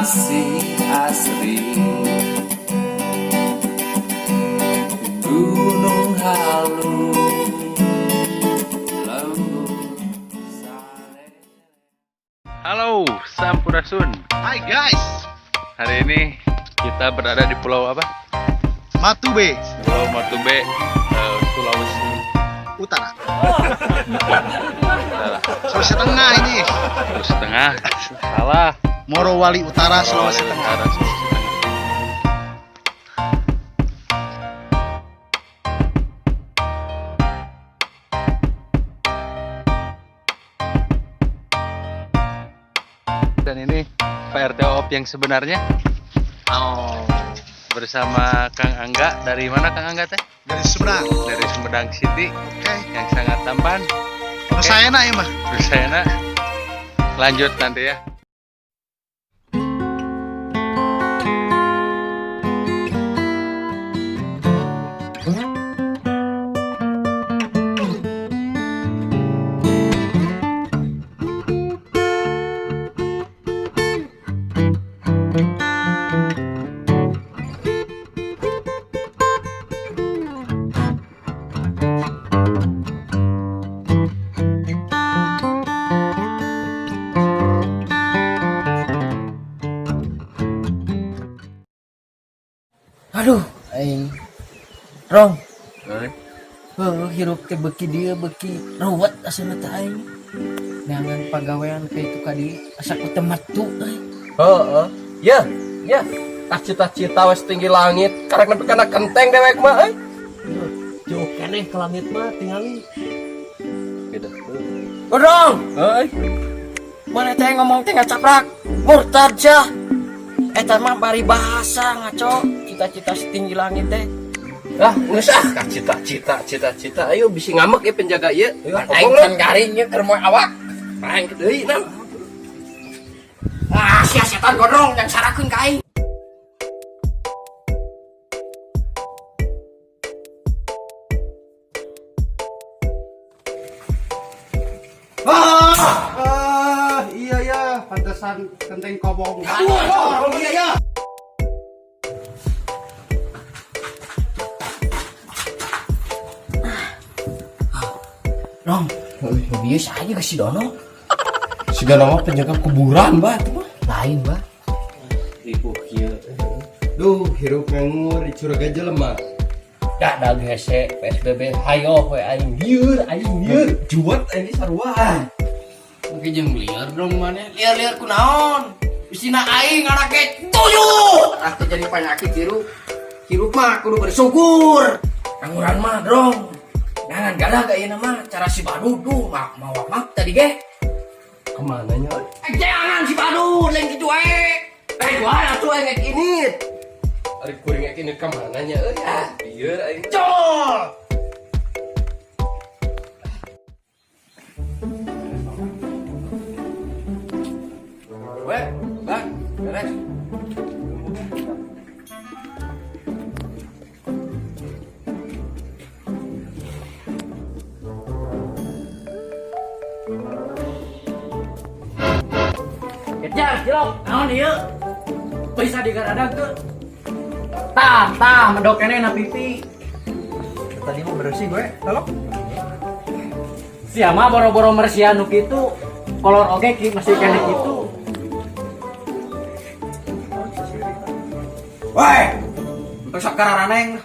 Masih asri. Gunung Halu Lembur Sale. Halo, Sampurasun. Hai guys, Hari ini kita berada di pulau apa? Matube Pulau Matube, Sulawesi Utara. Utara. Sulawesi Tengah ini. Sulawesi Tengah. Salah. Morowali Utara, Sulawesi Tengah. Utara, Sulawesi Tengah. Dan ini Pak RT Oop yang sebenarnya. Oh, Bersama Kang Angga. Dari mana Kang Angga teh? Dari Sumedang. Dari Sumedang City. Oke. Yang sangat tampan. Oke. Saya enak ya, mah. Bersayana. Lanjut nanti ya. Aduh, aing. Rong, heuh hirup teh beuki dieu beuki ruwet asana teh aing. Neangan pagawean ka itu ka dieu asa ku teu metu euy. Heeh. Ya, ya. Tah cita-cita wes tinggi langit, karek nepi kana kenteng dewek mah euy. Jauh keneh ke langit mah tingali. Gitu. Rong, Heuy. mana teh ngomong teh ngacaprak. Murtad sia. Eta mah bari bahasa ngaco, cita-cita setinggi langit teh. Ah, geus ah, kah cita-cita, cita-cita. Ayo bisi ngambek ya penjaga ieu. Ayo, Aing obong kan garing nya keur moe awak. Aing deui nam. Ah, sia setan gondrong yang sarakeun ka aing. Ah, iya ya, pantesan kenteng kobong. Aduh, iya ya. Rong, nu bieu saha ke si Dono? Siga nama penjaga kuburan bah itu mah. Lain, bah. Ripuh kieu. Duh, hirup ngangur dicuriga jelema. Dah dah hese PSBB hayo we aing lieur aing lieur. Juwet aing sarua. Mungkin jeung liar dong mana? Liar-liar kunaon? Bisina aing anak ge tuyuh. Ah teh jadi penyakit hirup. Hirup mah kudu bersyukur. Angguran mah dong. Nangan galah gak ieu mah cara si Badut duh mak mawa mak tadi ge. Kemana nya? Euy? Eh, jangan si Badut lain kitu wae. Eh wae atuh aing rek init. Ari kuring ek ini kemana nya euy? Ah, lieur aing. Col. We, bah, beres. Kejar cilok naon ieu? Bisa digaradag tuh. Tah, tah medok keneh na pipi. Tadi mau bersih gue, tolong. Sia mah boro-boro mersian nu kitu. Kolor oge ki masih keneh kitu. Woi, untuk sakararaneng.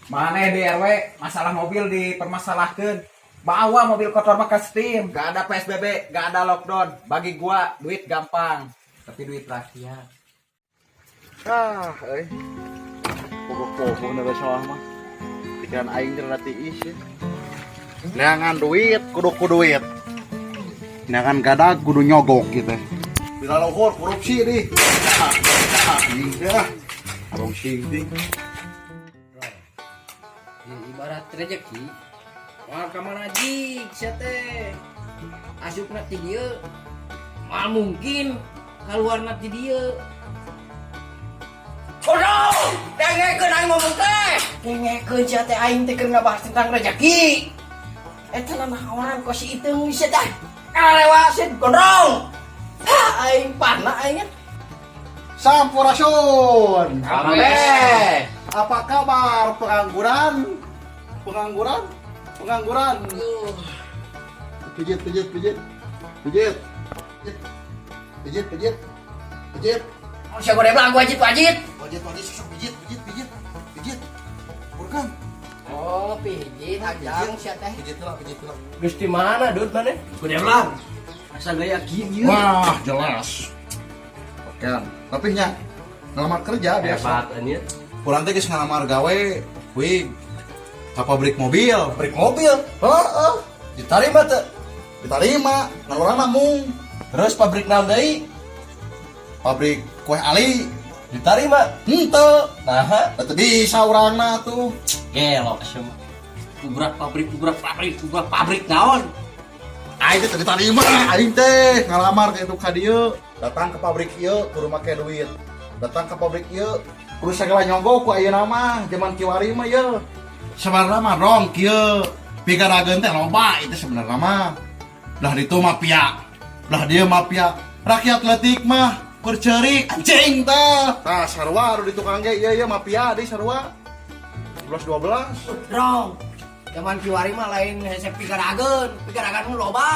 Mana di RW masalah mobil dipermasalahkan. Bawa mobil kotor mah ke Steam. Gak ada PSBB, gak ada lockdown. Bagi gua duit gampang, tapi duit rakyat. Ah, euy. Pogo-pogo na sawah mah. Pikiran aing teh rada tiis ya. Neangan duit, kudu ku duit. Neangan gadag kudu nyogok gitu. Bila luhur korupsi dih. Anjing teh ah. Abang sing ting. Ya, ibarat rezeki moal ka mana jig sia teh asupna ti dieu moal mungkin kaluarna ti dieu. Kodong, dengekeun aing ngomong teh. Dengekeun sia teh aing teh keur ngabahas tentang rezeki. Eta nanaonan kok si iteung sia teh. Kalewa sia gondrong. Ha Aing pana aing. Sampurasun. Amin. Apa kabar pengangguran? Pengangguran? Pengangguran. Pijit, pijit, pijit. Pijit. Pijit, pijit. Pijit. Siapa godeblak wajib wajib. Wajit, wajit, susu pijit, pijit, pijit. Pijit. Burkan. Oh, pijit ajang sia teh. Pijit lah, pijit lah. Geus di mana Dut maneh? Godeblak. Asa gaya kieu. Wah, jelas. Oke, tapi nya ngelamar kerja biasa. Hebat anjir. Kurang teh geus ngalamar gawe, wih, ka pabrik mobil. Pabrik mobil. Heeh, Diterima teu? diterima. Nah, urang mah mung Terus pabrik naon deui? Pabrik kue ali. Diterima. Henteu. Nah, Teu bisa urangna tuh. gelok sia mah. Kubrak pabrik, kubrak pabrik, kubrak pabrik naon? Aing teh teu diterima, aing teh ngalamar ke itu ka dieu. Datang ke pabrik ieu kudu make duit. Datang ke pabrik ieu kudu segala nyogok ku ayeuna mah, zaman kiwari mah ieu. Sebenarnya mah rong kieu. Pigarageun teh loba itu sebenarnya mah. Belah ditu mafia, belah dieu mafia. Rakyat leutik mah keur ceurik anjing tah. Tah sarua anu di tukang ge ieu ieu mafia deui sarua. 11 12. Rong. Zaman kiwari mah lain hese pigarageun, pigarageun mah loba.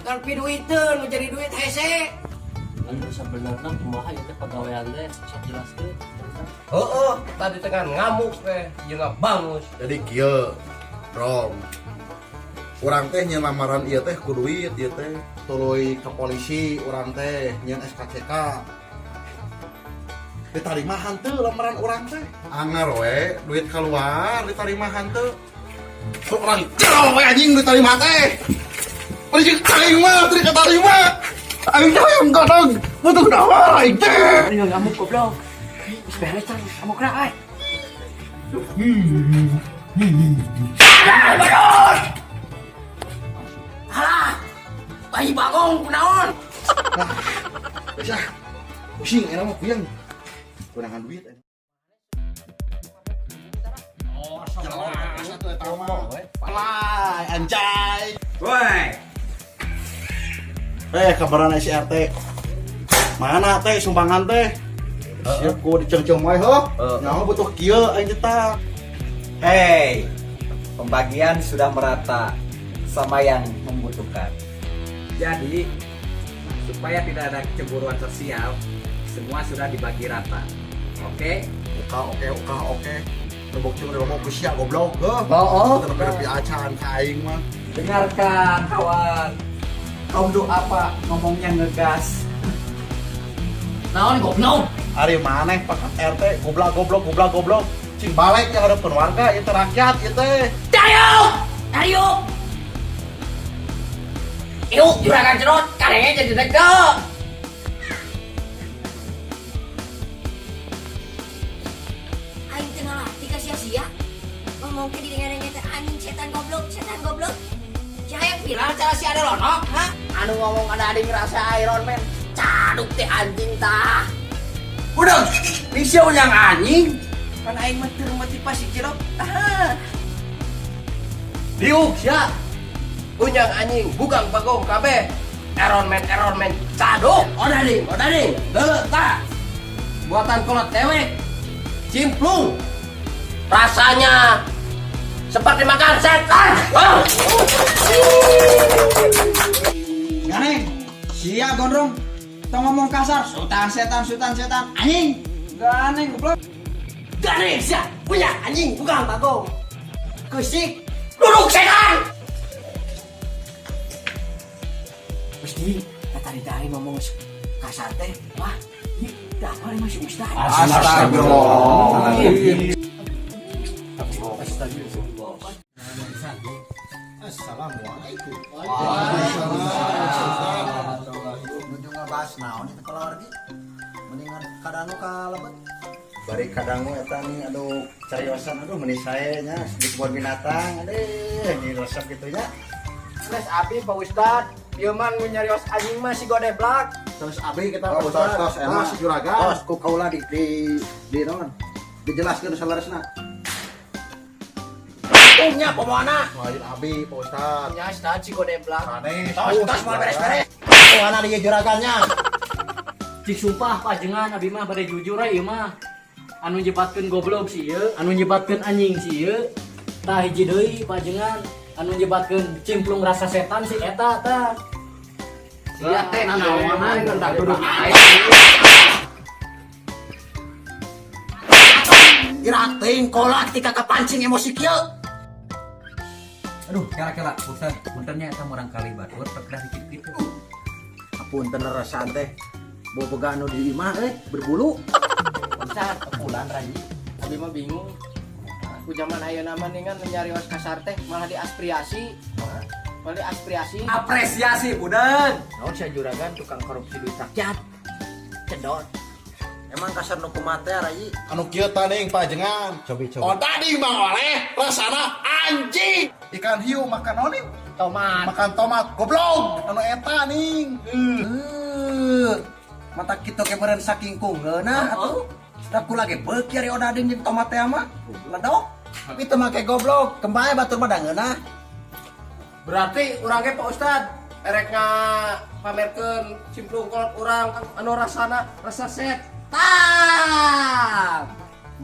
Kan piduiteun menjadi duit hese. Anu sebenarnya kumaha ieu teh pagawean teh sok jelaskeun. Heeh, tadi tengah ngamuk teh jeung ngabangus. Jadi kieu, Rom. Urang teh nyeun lamaran ieu teh ku duit ieu teh. Tuluy ke polisi urang teh nyeun SKCK. Ditarima henteu lamaran urang teh. Anger we duit keluar ditarima henteu. Tuh urang jauh we anjing ditarima teh. Polisi aing mah teu dikatarima. Aing teh hayang godog butuh naon aing teh. Ayo ngamuk goblok. Geus beres can, ngamuk na euy. Halah. Bayi bagong kunaon? Geus ah. Pusing enak mah puyeng. Kurangan duit. Oh, Jelas atuh eta mah. Palai anjay. Woi, Kabaran si RT. Mana teh sumbangan teh? Siap ku dicengceng wae heuh. Heeh. Nyaho butuh kieu aing teh tah. Hey, pembagian sudah merata sama yang membutuhkan. Jadi, supaya tidak ada kecemburuan sosial, semua sudah dibagi rata. Oke? Oke oke oke oke. Lebok cuma ngomong ku sia goblok heuh. Oh, Teu nepi acan ka aing mah. Dengarkan, kawan. Kaum duafa ngomongnya ngegas. Naon goblok? Ari maneh pakat RT goblok goblok goblok goblok. Cing balik ya hadapkeun warga ieu teh rakyat ieu teh. Dario! Dario! Yuk, juragan cerot, karengnya jadi degdeg. Aing teu ngarti ka sia-sia. Ngomong ke diri ngarengnya teh anjing setan goblok, setan goblok. Cahaya viral cara si ada lonok, ha? Anu ngomong ada adik ngerasa Iron Man. Caduk teh anjing tah. Udah, bisa yang anjing. Kan aing mah teu motivasi cilok. Tah. Diuk sia. Unyang anjing, bukan bagong kabeh. Iron Man, Iron Man, caduk. Odading, odading. Deuleu tah. Buatan kolot dewek. Cimplung. Rasanya seperti makan setan. Oh. Ganeng, sia gondrong. Tong ngomong kasar, sultan setan, sultan setan, anjing. Ganeng, goblok. Gane sia, punya anjing bukan bagong. Kesik, duduk setan. Mesti tadi tadi ngomong kasar teh, wah, ini dapat masih ustaz. Astagfirullah. Assalamualaikum. Nuju ngabahas naon itu keluarga mendingan kadangu ka lebet. Bari kadangu eta nih aduh cariosan aduh meni sae nya di kebun binatang aduh ini resep gitu nya. Terus abi Pak Ustad, ieu mah nu nyarios anjing mah si godeblak. Terus abi kita Pak Ustad. Tos emang si juragan. Tos ku kaula di naon dijelaskeun saleresna. Punya pemana. Lain abi, Pak Ustad. Nya Ustad si godeblak. Sanes. Tos tos mau beres-beres. Tuh dia juragannya. Cik sumpah pajengan abi mah bade jujur ieu mah. Anu nyebatkeun goblok si ieu, anu nyebatkeun anjing si ieu. Tah hiji deui pajengan, anu nyebatkeun cimplung rasa setan si eta tah. Sia teh nanaonan ngendak duduk aing. Gerak teuing kolak ketika kepancing emosi kieu. Aduh, kela-kela, Ustaz, puntennya eta murang kali batur pekedah dikit gitu. Apunten rasaan teh. Boboga anu di imah euy berbulu. Ustad, pulang Raji. Abi mah bingung. Ku zaman ayeuna mah ningan nyarios kasar teh malah diaspriasi. Malah diaspriasi. Apresiasi, Budan. Naon sia juragan tukang korupsi duit rakyat. Cedot. Emang kasar nu kumaha teh Rayi? Anu kieu taning pajengan. Cobi cobi. Oh tadi Mang Oleh rasana anjing. Ikan hiu makan naon nih? Tomat. Makan tomat goblok. Anu eta ning. Mata kitu ke meureun saking kunggeuna atuh. Da kula ge beuki ari odading jeung tomat teh mah. Ledok. Tapi teu make goblok, kembali batur mah da ngeunah. Berarti urang ge Pak Ustad erek ngapamerkeun cimplung kolot urang anu rasana rasa setan.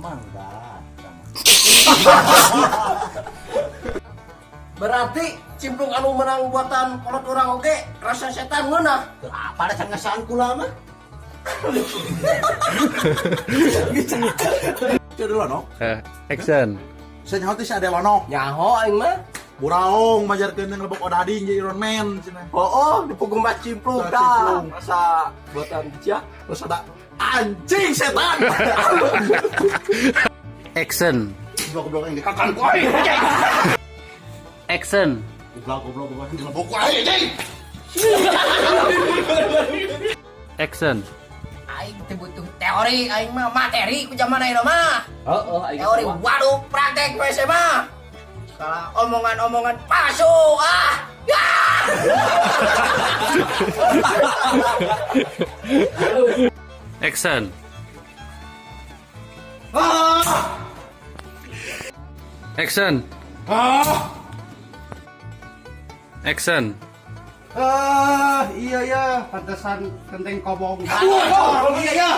Mangga. Berarti cimplung anu menang buatan kolot urang oge rasa setan ngeunah. Teu apa da can ngesaan kula mah. Itu dulu no. Action. Saya nyaho teh si Ade Lonok. Nyaho aing mah. Buraung majarkeun yang lebok odading jadi Iron Man cenah. Oh, dipugeng mas cimplung Tah, dah. cimplung. Rasa buatan sia. Terus ada anjing setan. Action. Goblok goblok yang dikakan ku aing. Action. Goblok goblok goblok dilebok ku aing anjing. Action. Aing teu butuh teori, aing mah materi ku zaman ayeuna mah. Heeh, aing Teori waduh praktek we mah. Salah omongan-omongan palsu ah. Ya. Action. Action. Action. Ah, iya ya, pantesan kenteng kobong. Oh, iya ya.